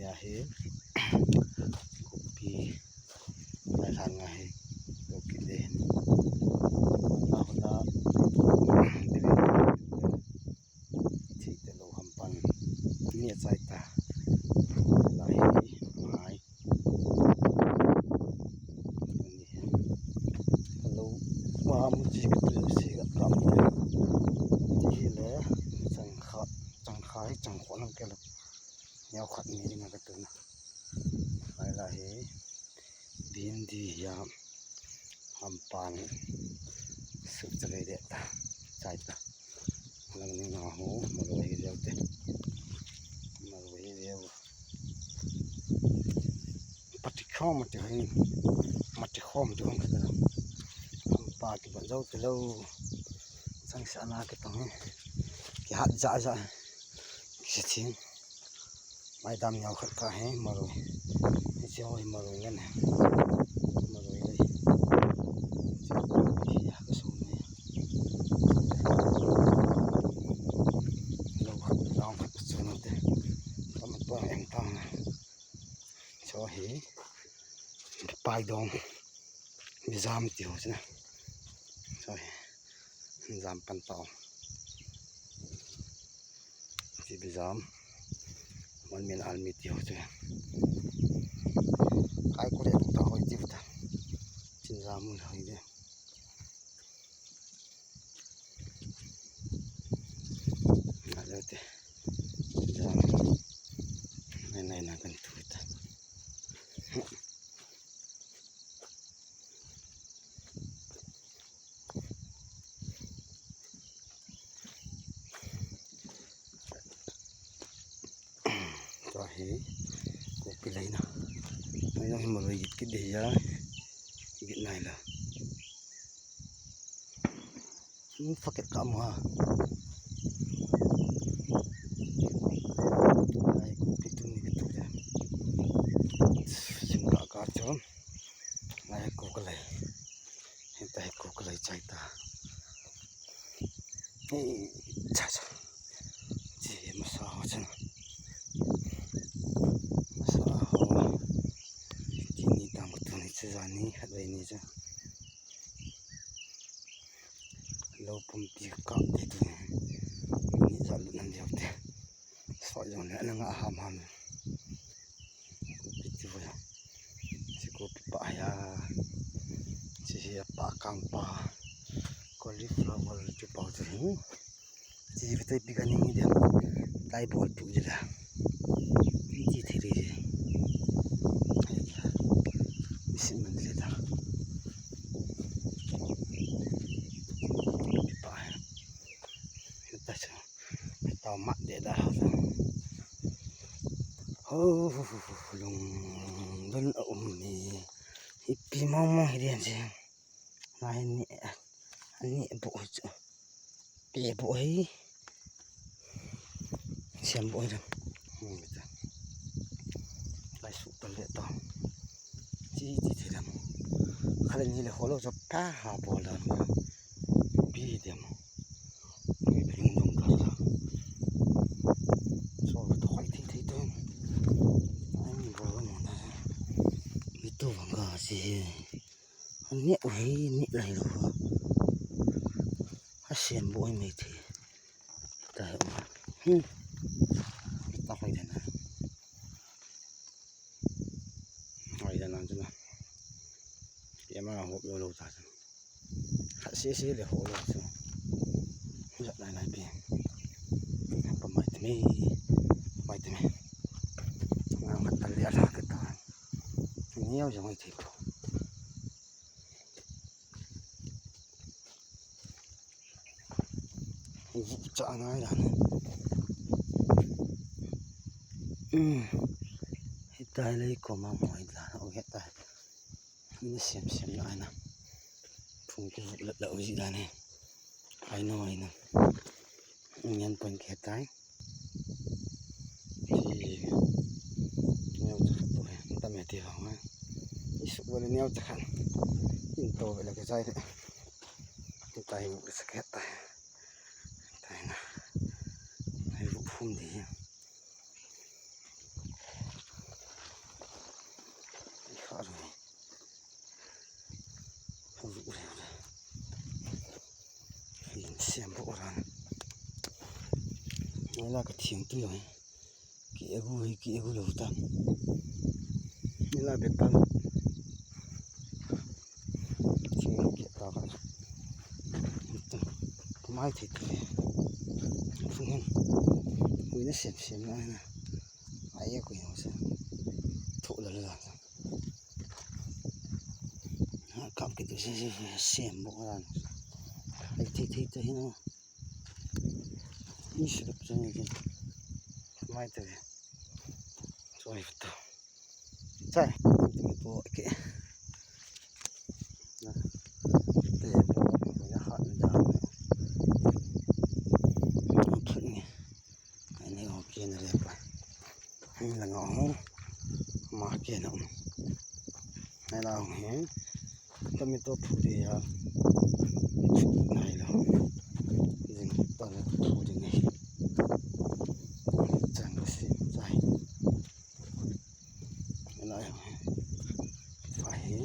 nia hi kopi lai hlan nga hi koki le hi a huna thih te lo ham pan nia chai ta lai hi hmai lo changkha hi changkawh lam te lo neu khat ni ding a ka tuna lai lah hi bhindi hian hampan suh chawei leh ta chai ta lang ni nga hu maruai hi viau te maruai hi viau pati khawm a ti hi mati khawm ti hawng kha hampa ki ban zo ti lo changsa na ki tawng hi ki hat zah zah ki si thin maidam nhau khat ka he marui hi chi hawi marui nge ne marui lei hi ka sum nei lo khat long khat chu na te tam pa em tang na chaw hi pai dawng mizam ti ho chu na chaw hi. Zam pan tawng chi bizam one man army tih ho chu kai ku leh ta hawi chi ta chin zam hun hawi de te zam nai nai na kan thu ta. Chuan hi kopi leina hei hi mawlai git git hi a git nai la fakek ka hmu a helai kopi chu ni ka tur a ka chuan lai ko ka lei. Hetai hi kawk lai chai ta hei cha cha chi hmasa ho chuan hmasa ho chini tam ka tun hi chu zan hi khat ve ni chu lo pumpi kah te tu ni zah lut nan deuh te sawi zawng leh a ham ham Sikupi pah hian chi hi a pah kang pa cauliflower chu pau chu hi chi te bik a ning hi tlai bawl duh ila chi thei rih hi mihring an let a pah hian heta mah leh dah ho chuan lung dawn a awm ni hi pi maw maw hi lian che lai hi ni a ni bawh hi chu pe bawh hi siam bawh hi lai suh ta leh tawh chi chi thei lam khalai ni leh haw lo chu pa ha pawl dan bi deuh. A siam buai mai thei tlai awm a se se le haw lo chu zat lai lai pi pa mai te mai mai te mai ngang khat tal leh a thlak ta niau zawng ai thei pawh chah ngai dan hetlai lei kawm a hmuh dan a awm hetlai in a siam siam na aina phung te vut loh loh zih dan hi aino aino eng pawhin khi hetlai khi neu chakhat pawh hi an tam e tih vang a i suk vel neu chakhat in to vel a ka zai leh hetlai hi ka sakhet ta hetlai na hei ruh phum ni hi. Siam bawk ran helai ka thiam tui ang ki egu hi ki egu lo ta helai bag pal thing lo kiah tak a mai thei te hian puina siam siam lai hian a eng pawh ni se thawh la la siam bawk a hei thei thei te hi tomato phuri a helai ah hian vai hi